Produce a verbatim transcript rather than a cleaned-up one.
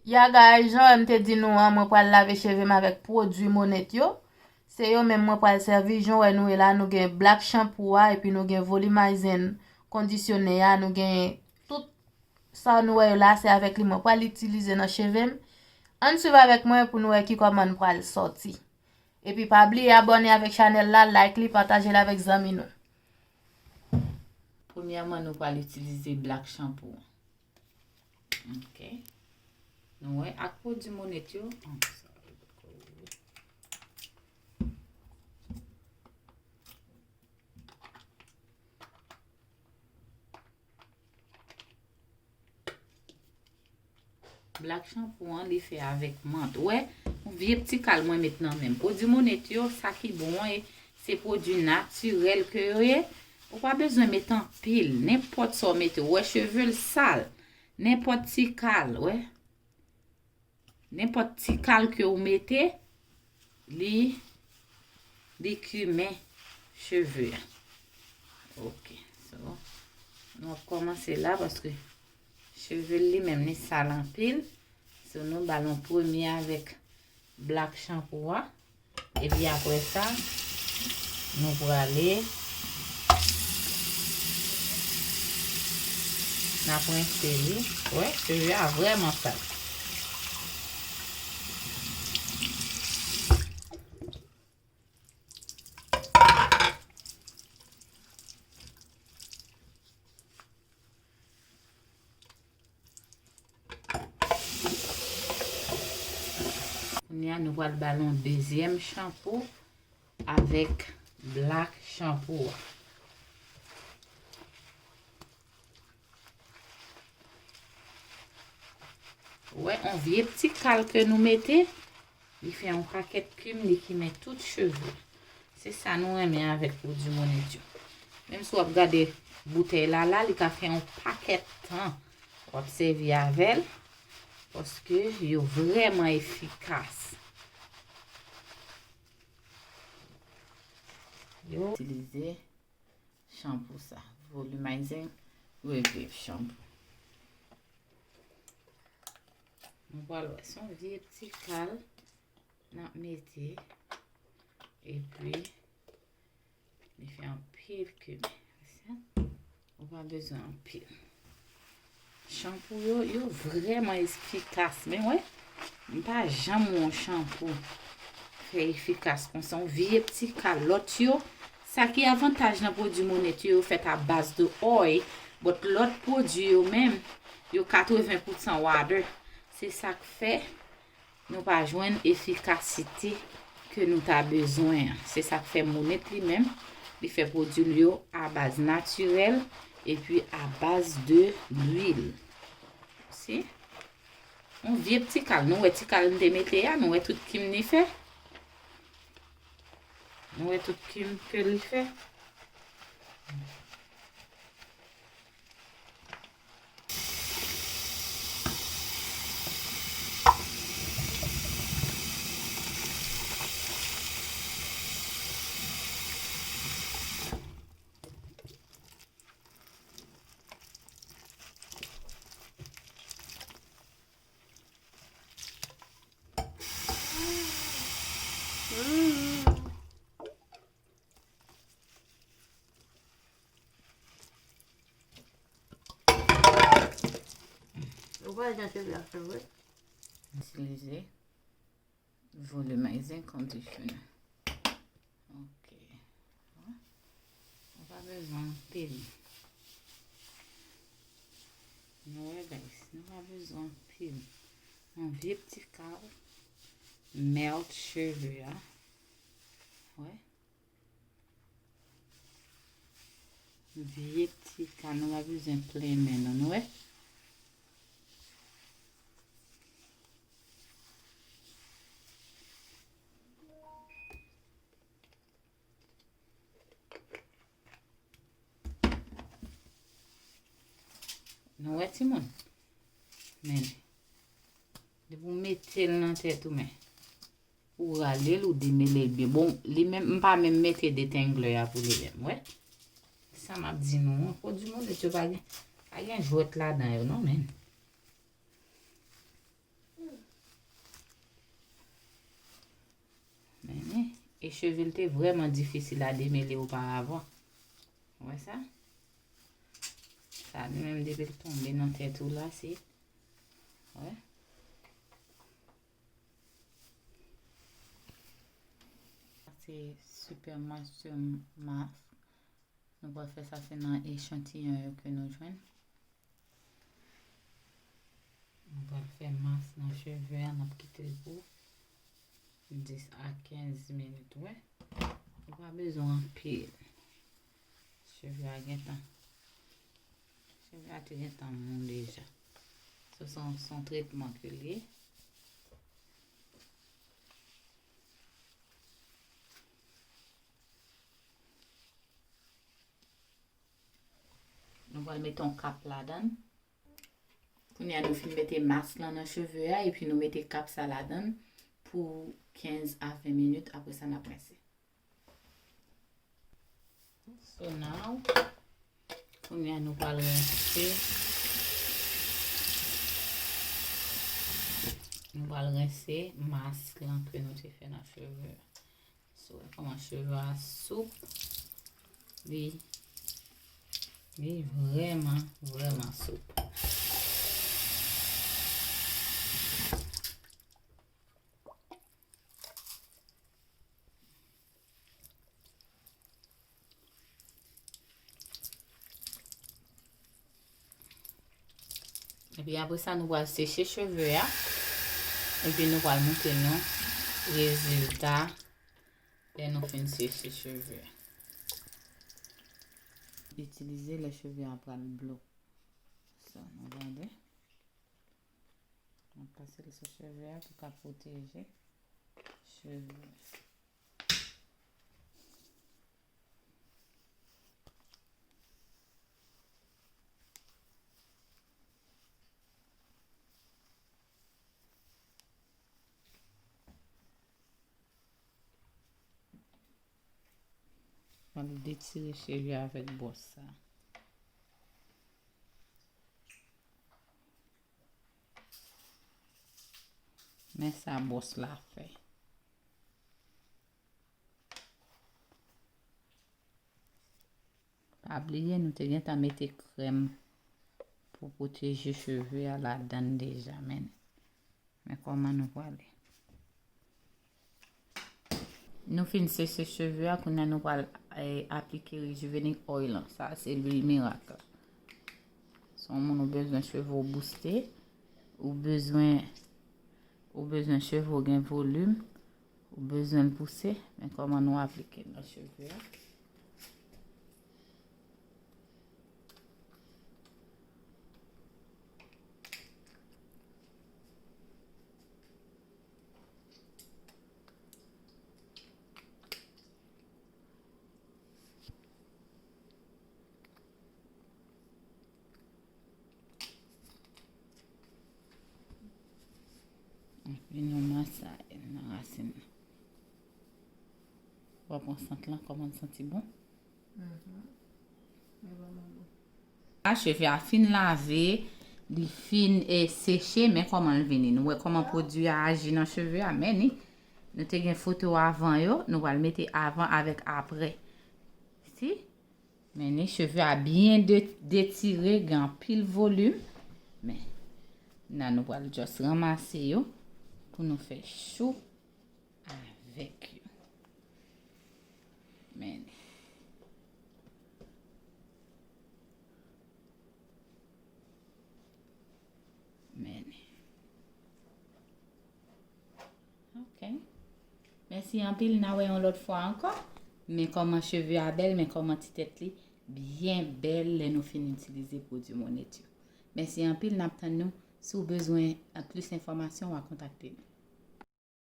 Ya guys, jan w wè m te di nou an, mwen pral lave cheve m avèk pwodui Monét yo. Se yo menm mwen pral sèvi. Jan w wè nou ye la, nou gen Black Shampoo a, epi nou gen Volumizing kondisyonè a, nou gen tout sa nou wè yo la, se avèk li mwen pral itilize nan cheve m. Ann swiv avèk mwen pou nou wè ki kòman n pral sòti. Epi pa bliye abòne avèk chanèl la, like li, pataje l avèk zanmi nou. Premyèman, nou pral itilize Black Shampoo. Ok. Nou wè, ak pwodui Monét yo. Oh, sorry. Black Shampoo an, li fè avèk mant. Ou wè, yon vye pti kal mwen met nan men m. Pwodui Monét yo, sa ki bon an, e se pwodui natirèl ke yo ye. Ou pa bezwen met anpil. Nenpòt sa w mete. Ou wè, cheve l sal. Nenpòt ti kal, wè. Nenpòt ti kal ke w mete, li, li kimen cheve a. Ok, so, nou ap kòmanse la paske cheve l li menm li sal anpil. So, nou ba l yon premye avèk Black Shampoo a. Epi apre sa, nou prale, n ap rense li. Wè, cheve a vrèman sal. Kounye a, nou pral ba l yon dezyèm chanpou avèk Black Shampoo a. Ou wè, yon vye pti kal ke nou mete, li fè yon pakèt kim, li kimen tout cheve. Se sa nou renmen avèk pwodui Monét yo. Menm si w ap gade boutèy la, la, li ka fè yon pakèt tan w ap sèvi avè l, paske yo vrèman efikas. Yo itilize chanpou sa, Volumizing Revive Shampoo. Nou pral wè, se yon vye pti kal n ap mete, epi li fè anpil kimen. Ou pa bezwen anpil. Chanpou yo, yo vrèman efikas. Men wè, m pa janm wè yon chanpou fè efikas konsa. Yon vye pti kal. Lòt yo, sa ki avantaj nan pwodui Monét yo, yo fèt a baz de oil, but lòt pwodui yo menm, yo katreven pousan water. Se sa k fè nou pa jwenn efikasite ke nou ta bezwen an. Se sa k fè Monét li menm, li fè pwodui l yo a baz natirèl epi a baz de lwil. Si? Yon vye pti kal. Nou wè ti kal m te mete a, nou wè tout kim li fè? Nou wè tout kim ke li fè? Ou pa jan cheve ap fè vre. Itilize Volumizing Conditioner. Ok. Ou pa bezwen anpil. Nou wè, guys, nou pa bezwen anpil. Yon vye pti kal melt cheve a. Wè. Vye ti kal, nou pa bezwen plen men nou, nou wè. Nou wè, timoun? Men, depi w mete l nan tèt ou, men, ou rale l, ou demele l byen. Bon, li menm, m pa menm mete detangler a pou li menm, wè. Sa m ap di nou an, pwodui Monét yo pa gen, pa gen jwèt ladan yo non, men. Cheve l te vrèman difisil a demele oparavan. Ou wè sa? Sa li menm depi l tonbe nan tèt ou la, se, wè. Sa se Super Master Mask. Nou pral fè sa, se nan echantiyon yo ke nou jwenn. Nou pral fè mask nan cheve a, n ap kite l pou dis a kenz minit, wi. Ou pa bezwen anpil. Cheve a gentan, cheve a te gentan mou deja. Se yon, se yon tretman ke l ye. Nou pral mete yon kap ladan l. Kounye a nou fin mete mask lan nan cheve a, epi nou mete kap sa ladan l pou kenz a ven minit, apre sa n ap rense. So now, kounye a nou pral rense, nou pral rense mask lan ke nou te fè nan cheve a. So, wè kòman cheve a soup. Li, li vrèman, vrèman soup. Epi apre sa, nou pral seche cheve a. Epi nou pral montre nou rezilta lè nou fin seche cheve a. Itilize lè cheve a pral blo. Sa, nou gade. Mwen pase l sou cheve a pou ka pwoteje cheve. Mwen detire cheve avèk bwòs sa. Men sa bwòs la fè. Pa bliye, nou te gentan mete krèm pou pwoteje cheve a ladan l deja, men, men kòman nou prale. Nou fin seche cheve a, kounye a nou pral, eh, aplike Rejuvenate Oil lan. Sa se lwil mirak la. Si w moun ou bezwen cheve w bouste, ou bezwen, ou bezwen cheve w gen volim, ou bezwen l pouse, men kòman nou aplike l nan cheve a. Epi nou masaye nan rasin nan. W ap pran sant lan, kòman l santi bon? Mhm. Li vrèman bon. A, cheve a fin lave, li fin, e, seche, men kòman l vini. Nou wè kòman pwodui a aji nan cheve a, men ni. Nou te gen foto avan yo, nou pral mete avan avèk aprè. Si? Men ni cheve a byen de-, detire, gen anpil volim. Men, la nou pral just ranmase yo pou nou fè chou avèk yo. Men. Men. Ok. Mèsi anpil, n a wè yon lòt fwa ankò. Men kòman cheve a bèl, men kòman ti tèt li byen bèl lè nou fin itilize pwodui Monét yo. Mèsi anpil, n ap tann nou. Si w bezwen plis enfòmasyon, w a kontakte nou.